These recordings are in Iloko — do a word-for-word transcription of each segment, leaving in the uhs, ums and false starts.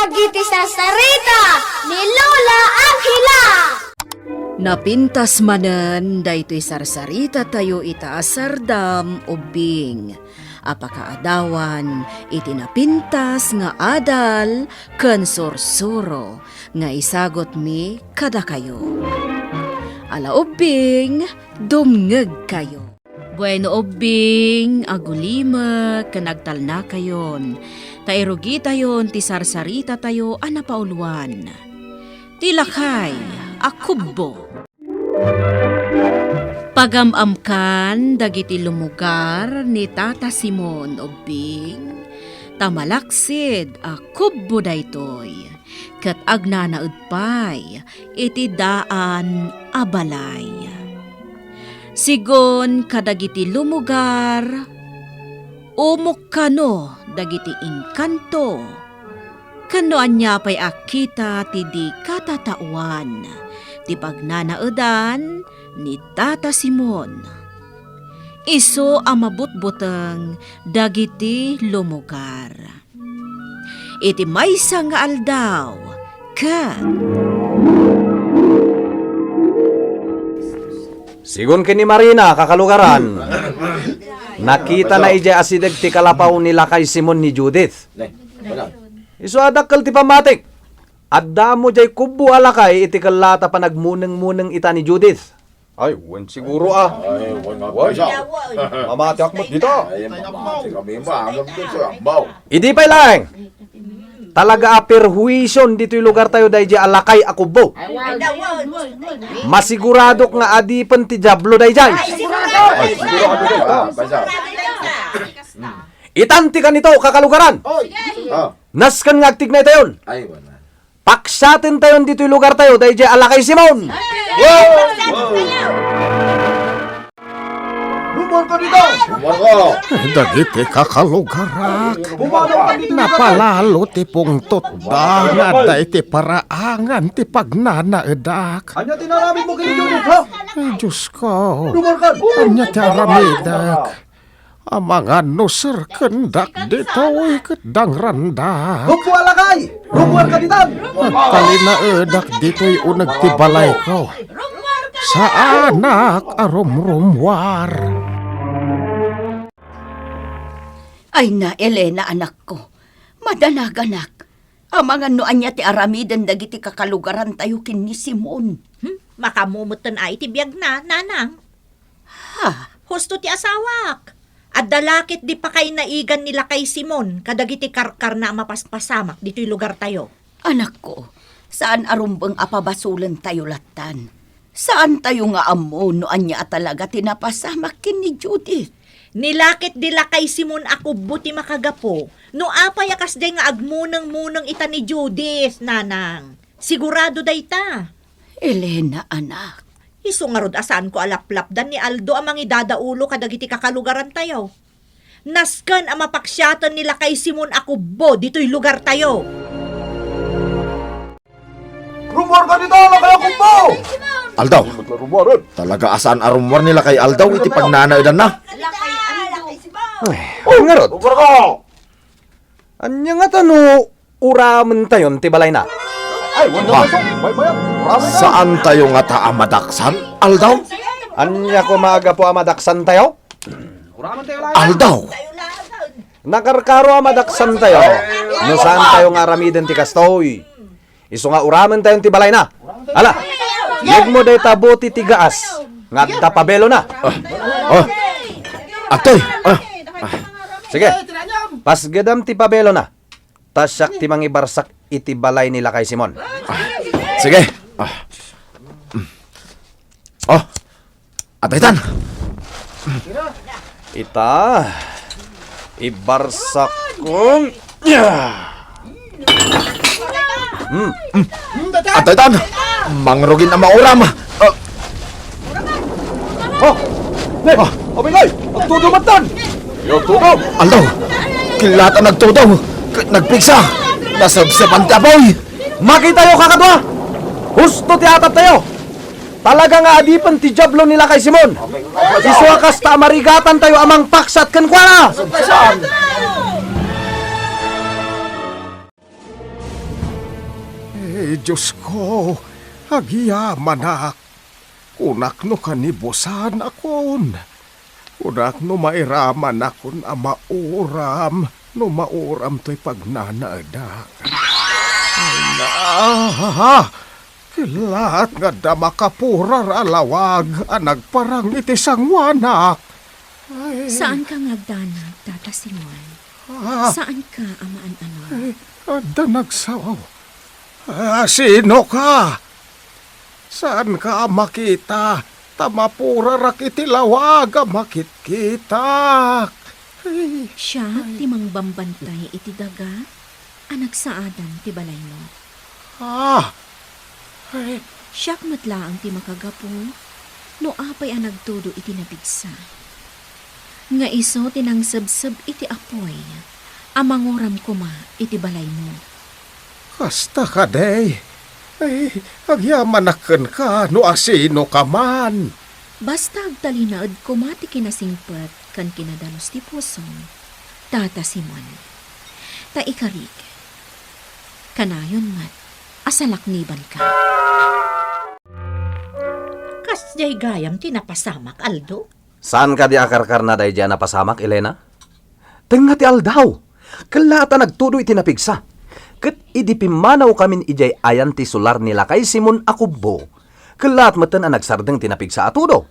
Dagiti sarsarita ni Lola Angela. Napintas manen daytoy sarsarita tayo ita a sardam, ubbing, a pakaadawan iti napintas nga adal ken sursuro nga isagutmi kadakayo. Ala ubbing, dumngegkayo. Bueno, ubbing, agulimek ken agtalnakayon, ta irugitayon ti sarsarita tayo a napauluan, ti lakay a kubbo. Pagam-amkan dagiti lumugar ni Tata Simon, ubbing, ta malaksid a kubbo daytoy, ket agnanaed pay iti daan a balay. Sigun kadagiti lumugar, umukkano dagiti engkanto, ken no ania pay a kita ti di katataoan ti pagnanaedan ni Tata Simon. Isu a mabutbuteng dagiti lumugar. Iti maysa nga aldaw, ket sigun ken ni Marina, kakalugaran, nakitana idiay asideg ti kalapaw ni lakay Simon ni Judith. Isu a dakkel ti pammatik. Adda ammo diay kubbo a lakay iti kella ta panagmunengmuneng ita ni Judith. Ay, wen siguro, ah. Ay, wen nga. Wen. Mamatiak met dita. Ay, mamati kami, ma. Ano dito sa ambaw? Idi pay laeng. Talaga a perhuision ditoy lugar tayo daydiay a lakay a kubbo. Masiguradok nga adipen ti Diablo daydiay. Ay, sigurado. Ay, sigurado dito. Ah, basta. Itan ti kanito, kakalugaran. Oy. Ah. Nasken nga agtignay tayon. Ay, wala. Paksiatentayon ditoy lugar tayo, daydiay a lakay Simon. Wow! Rumor ka dito! Rumor ka! Dagiti kakalugarak, napalalo ti pungtotda nga adda iti paraangan ti pagnanaedak. Ania ti naramid mo ken ni Judith, ha? Ay, Diyos ko. Rumor ka! Ania ti aramidek? Amangan no serkendak ditoy ket dangranda. Kubbo a lakay! Rummuar ka ditan! Agtalinaedak ditoy uneg ti balayko. Saanak a rumrummuar. Ay na, Elena, anakko. Madanaganak. Amangan no ania ti aramiden dagiti kakalugarantayo ken ni Simon. Hmm? Makamumetten ay ti biagna, nanang. Ha? Husto ti asawak. Adda la ketdi pakaynaigan ni lakay Simon kadagiti karkarna a mapaspasamak ditoy lugartayo. Anakko, saan a rumbeng a pabasolentayo lattan. Saantayo nga ammo no ania a talaga ti napasamak ken ni Judith. Ni la ketdi lakay Simon a kubbo ti makagapu no apay a kasdiay nga agmunengmuneng ita ni Judith, nanang. Sigurado dayta. Elena, anak. Isu ngarud a saanko a laplapdan ni Aldo a mangidadaulo kadagiti kakalugarantayo. Nasken a mapaksiaten ni lakay Simon a kubbo ditoy lugartayo. Rummuar ka dita, lakay a kubbo! Aldaw, talaga a saan a rummuar ni lakay Aldaw iti pagnanaedanna. Ay, ngarud. Rummuar ka! Ania ngata no uramentayon ti balayna? Ay, wala. Ba? Bay-, bayan. Uramentayon. Saantayo ngata a madaksan, Aldaw? Ania koma a gapu a madaksantayo? Uramentayo laeng. Aldaw! Nakarkaro a madaksantayo no saantayo nga aramiden ti kastoy. Isu nga uramentayon ti balayna. Ala, yegmo dayta bote ti gaas nga adda pabelona. Ah, ah. Agtoy. Ah, ah. Sige, pasgedam ti pabelona. Ta siak ti mangibarsak iti balay ni lakay Simon. Ah, sige. Ah. Oh. Adda itan. Ita. Ibarsak ko. Hmm. Adda itan. Mangrugin a mauram. Ah. Oh! Ne! Ah. Abingay! Agtudo mattan! Agtudo! Aldaw! Killata nagtudo! K-, nagpigsa! Nasebseban ti apoy! Makitayo, kakadua! Husto ti atattayo! Talaga nga adipen ti Diablo ni lakay Simon! Isu a kasta a marigatantayo a mangpaksiat kenkuana! Nasebseban! Ay, Diosko, agyamanak. Kunak no kanibusanakon. Kunak no mairamanakon a mauram no mauram toy pagnanaedak. Ala, kellaat nga adda makapurar a lawag a nagparang iti sangoanak. Ay. Saanka nga agdanag, Tata Simon. Ah. Saanka a maan-ano. Ay, adda nagsao. Ah, sinoka? Saanka a makita, ta mapurarak iti lawag a makitkitak. Ay, siak ti mangbambantay iti daga a nagsaadan ti balaymo. Ah! Ay. Siak met laeng ti makagapu no apay a nagtudo iti napigsa. Nga isu ti nangsebseb iti apuy a manguram koma iti balaymo. Kasta kadi? Ay, agyamanak kenka no asinoka man. Basta agtalinaed koma ti kinasingpet ken kinadalus ti pusom, Tata Simon. Ta ikarik, kanayon met a salaknibanka. Kasdiay gayam ti napasamak, Aldo? Saan kadi a karkarna daydiay a napasamak, Elena? Tengnga ti aldaw, kellaat a nagtudo iti napigsa. Ket idi pimmanawkamin idiay ayan ti solar ni Lakay Simon a kubbo, kellaat metten a nagsardeng ti napigsa a tudo.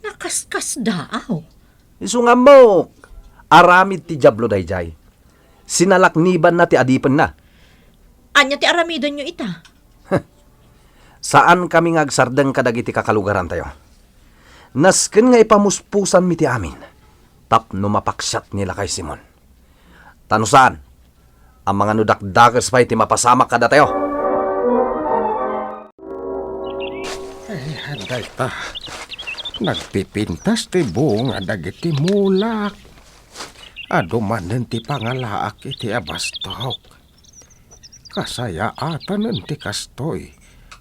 Nakaskasdaaw. Isu nga ammok, aramid ti Diablo daydiay. Sinalaknibanna ti adipenna. Ania ti aramidenyo ita? Saankami nga agsardeng kadagiti kakalugarantayo. Nasken nga ipamuspusanmi ti amin tapno mapaksiat ni Lakay Simon. Ta no saan, amangan no dakdakes pay ti mapasamak kadatayo. Ay, dayta. Nagpipintas ti bunga dagiti mulak. Adu manen ti pangalaak iti abastok. Kasayaatanen ti kastoy,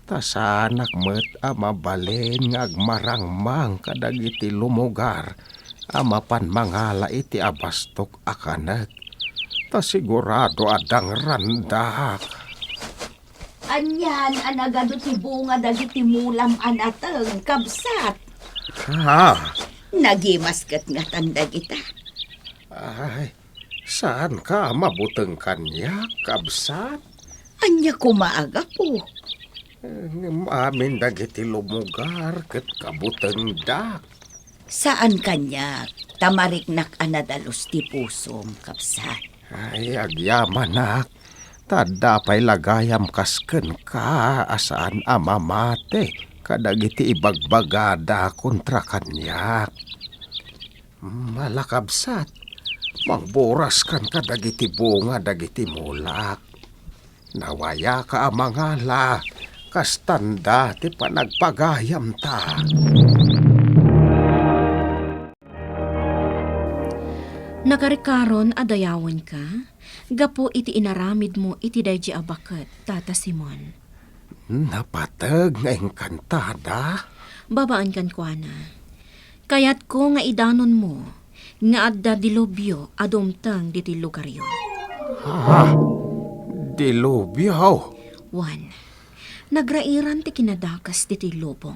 ta saanak met a mabalin nga agmarangmang kadagiti lumugar a mapan mangala iti abastok a kanek, ta sigurado a dangrandak. Anian a nagadu ti bunga dagiti mulam a nateng, kabsat? Ha? Nagimas ket ngatan dagita? Ay, saanka a mabuteng kaniak, kabsat? Ania koma a gapu? Eh, ngem amin dagiti lumugar ket kabutengdak. Saan kaniak, ta mariknak a nadalus ti pusom, kabsat. Ay, agyamanak, ta adda pay la gayam kas kenka a saan a mamati kadagiti ibagbagada kontra kaniak. Ala, kabsat, mangburaskan kadagiti bunga dagiti mulak. Nawayaka a mangala, kastanda ti panagpagayamta. Nakarikaron a dayawenka gapu iti inaramidmo iti daydi a baket, Tata Simon. Napateg nga engkantada. Babaen kenkuana. Kayatko nga idanonmo nga adda dilubyo a dumteng ditoy lugaryo. Ha? Dilubyo? Wen, nagrairan ti kinadakes ditoy lubong.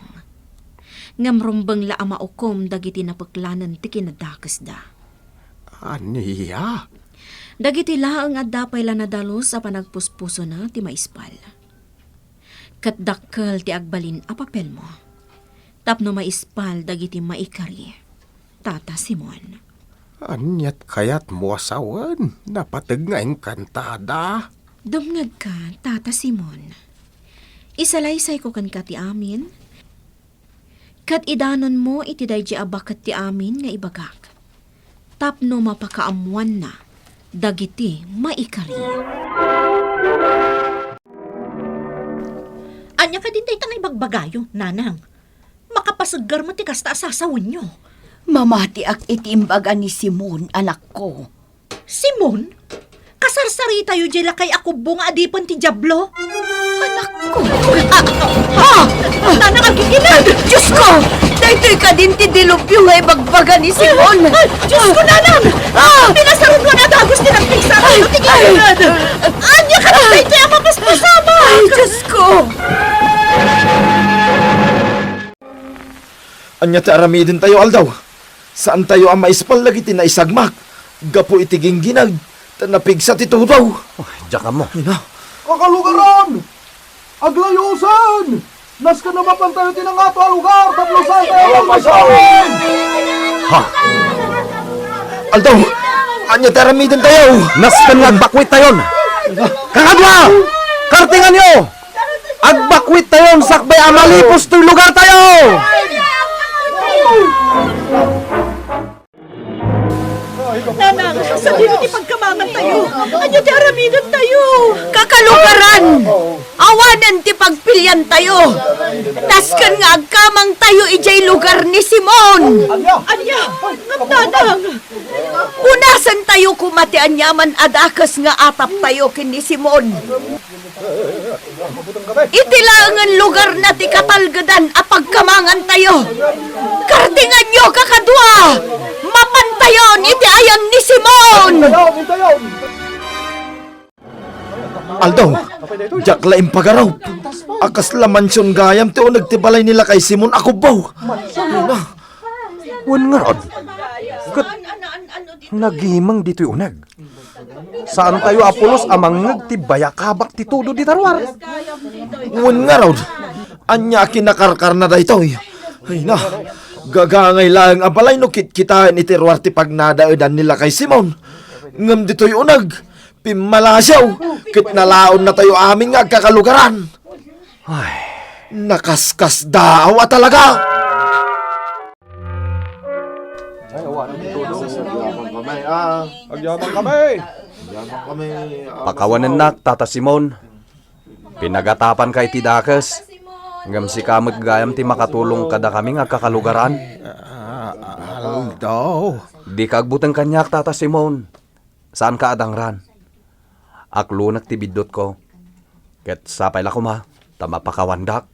Ngem rumbeng la a maukom dagiti napeklanen ti kinadakesda. Ania? Dagiti laeng adda pay la nadalus a panagpuspusona ti maispal. Ket dakkel ti agbalin a papelmo tapno maispal dagiti maikari, Tata Simon. Aniat kayatmo a sawen, napateg nga engkantada? Dumngegka, Tata Simon. Isalaysayko kenka ti amin, ket idanonmo iti daydi a baket ti amin nga ibagak tapno mapakaammoanna dagiti maikari. Ania kadin dayta nga ibagbagayo, nanang? Makapasegger met ti kasta a sasawenyo. Mamatiak iti imbaga ni Simon, anakko. Simon? Kasarsaritayo diay lakay a kubbo nga adipen ti Diablo? Anakko! Ah! Ah! Nanang, agigined! Diosko! Daytoy kadin ti dilubyo nga ibagbaga ni Simon! Ay, Diosko, nanang! Ah! Pinasaruno a dagus ti nagpigsa. Ay! Ti gigined! Ania kadin daytoy a mapaspasamak? Ay, Diosko! Ania ti aramidentayo, Aldaw? Saantayo a maispal dagiti naisagmak gapu iti gingginag ta napigsa ti tudo. Ay, diak ammo. Ay na. Kakalugaran! Aglayosen! Nasken a mapantayo ti nangato a lugar tapno saantayo a maispal! Ha? Aldaw, ania ti aramidentayo? Nasken nga agbakuittayon! Kakadua! Kartinganyo! Agbakuittayon sakbay a malipos toy lugartayo! Nanang, sadino ti pagkamangantayo? Ania ti aramidentayo? Kakalugaran! Awanen ti pagpiliantayo! Nasken nga agkamangtayo idiay lugar ni Simon! Ania? Ngem, Nanang! Punasentayo koma ti aniaman a dakes nga ataptayo ken ni Simon. Iti laengen lugarna ti katalgedan a pagkamangantayo. Kartinganyo, kakadua! Mapantayon iti ayan ni Simon! Aldaw, diak la impagarup a kasla mansion gayam ti uneg ti balay ni lakay Simon a kubbaw. Wen ngarud, ket nagimeng ditoy uneg. Saantayo a pulos a mangngeg ti bayakabak ti tudo dita ruar. Wen ngarud, ania a kinakarkarna daytoy? Ay na, gagangay laeng a balay no kitkitaen iti ruar ti pagnadaedan ni lakay Simon. Ngem ditoy uneg, pimmalasiw, ket nalaonnatayo amin nga agkakalugaran. Ay. Nakaskasdaaw a talaga! Ay, awan. Agyaman kami, ah. Agyaman kami. Agyaman kami, ah. Pakawanennak, Tata Simon. Pinagatapanka iti dakes. Ngem sika met gayam ti makatulong kadakami nga agkakalugaran. Ah, Aldo. Dika agbuteng kaniak, Tata Simon. Saanka a dangran. Aklonek ti biddutko. Ket sapay la koma ta mapakawandak.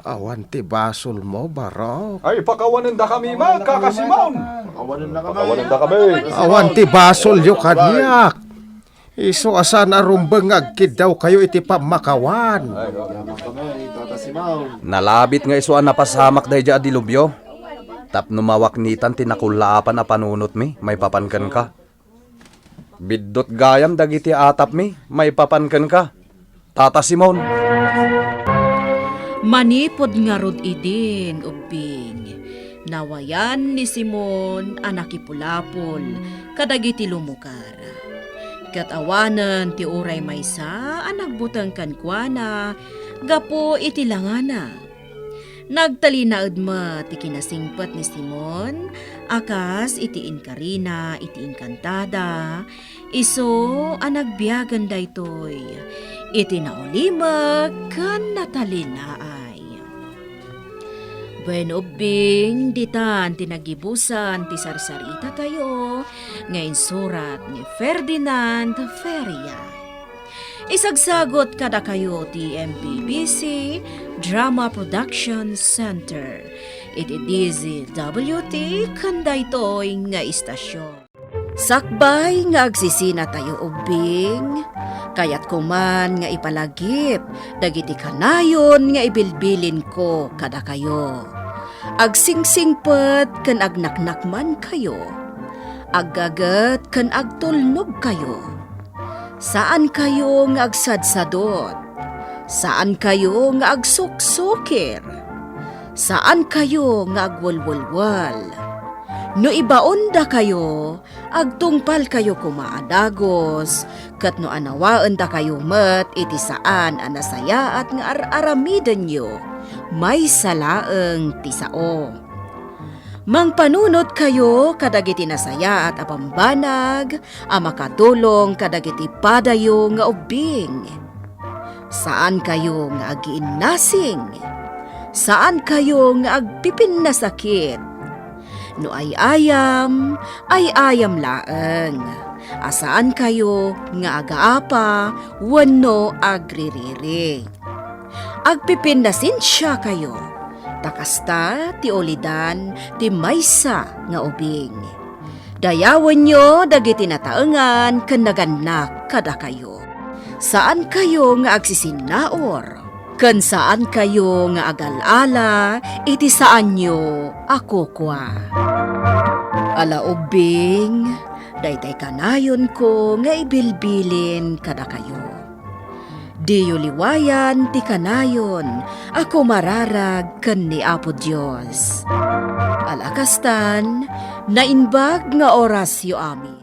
Awan ti basolmo, Barok. Ay, pakawanendakami met, Kaka Simon. Pakawanendakami. Pakawanendakami. Awan ti basolyo kaniak. Isu a saan a rumbeng nga agkiddawkayo iti pammakawan. Ay, oo. Nalabit nga isu a napasamak daydiay a dilubyo. Tapno mawaknitan ti nakullaapan a panunotmi maipapan kenka. Biddut gayam dagiti atapmi maipapan kenka, Tata Simon. Manipud ngarud idin ubbing, nawayan ni Simon a nakipulapol kadagiti lumukar. Ket awanen ti uray maysa a nagbuteng kenkuana gapu iti langana. Nagtalinaed met ti kinasingpet ni Simon a kas iti inkarina iti Encantada, isu a nagbiagen daytoy iti naulimek ken natalinaay. Wen ubbing, ditan ti nagibusan ti sarsaritatayo nga insurat ni Ferdinand Feria. Isagsagut kadakayo ti M P B C Drama Production Center iti D Z W T ken daytoy nga istasyon. Sakbay nga agsisinatayo ubbing, kayatko man nga ipalagip dagiti kanayon nga ibilbilinko kadakayo. Agsingsingpet ken agnaknakmankayo. Aggaget ken agtulnogkayo. Saankayo nga agsadsadot. Saankayo nga agsuksukir. Saankayo nga agwelwelwel. No ibaondakayo, agtungpalkayo koma a dagus, ket no anawaendakayo met iti saan a nasayaat nga ar-aramidenyo, maysa laeng ti sao. Mangpanunotkayo kadagiti nasayaat a bambanag a makatulong kadagiti padayo nga ubbing. Saankayo nga agiinnasing. Saankayo nga agpipinnasakit. No ay-ayam, ay-ayam laeng, a saankayo nga agaapa wenno agririri. Agpipinnasensiakayo, ta kasta ti ulidan ti maysa nga ubing. Dayawenyo dagiti nataengan ken nagannak kadakayo. Saankayo nga agsisinnaur, ken saankayo nga agal-ala iti saanyo a kukua. Ala ubbing, daytay kanayonko nga ibilbilin kadakayo. Diyo liwayan ti kanayon a kumararag ken ni Apo Dios. Ala kastan, naimbag nga orasyo amin.